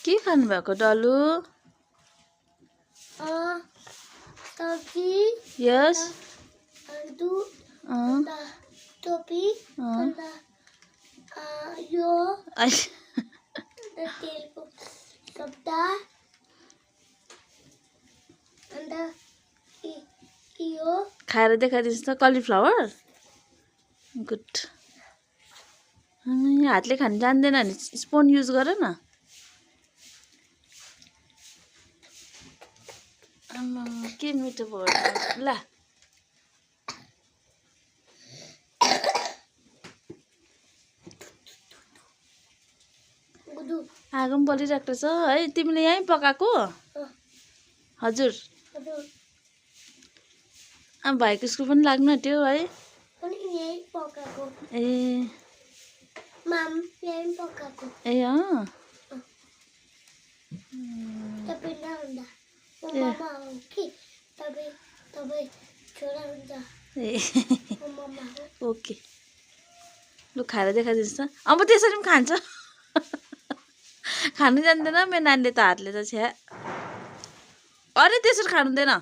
के खानु भएको डलु? सब्जी यस दूध टोपी यो तेलको सब्दा यो खाएर देखाइदिनुहोस् त कलिफ्लावर गुड हातले खानु जान्दैन नि स्पुन युज गर न के मिठो भयो ल आगो पनि बलिरहेको छ है तिमीले यहीँ पकाएको हजुर भाइको स्कुल पनि लाग्नु आँट्यो है ए ए ओके लु खाएर देखाइदिनुहोस् त अब त्यसरी पनि खान्छ खानु जान्दैन मेरो नानीले त हातले त छ्या अरे त्यसरी खानु हुँदैन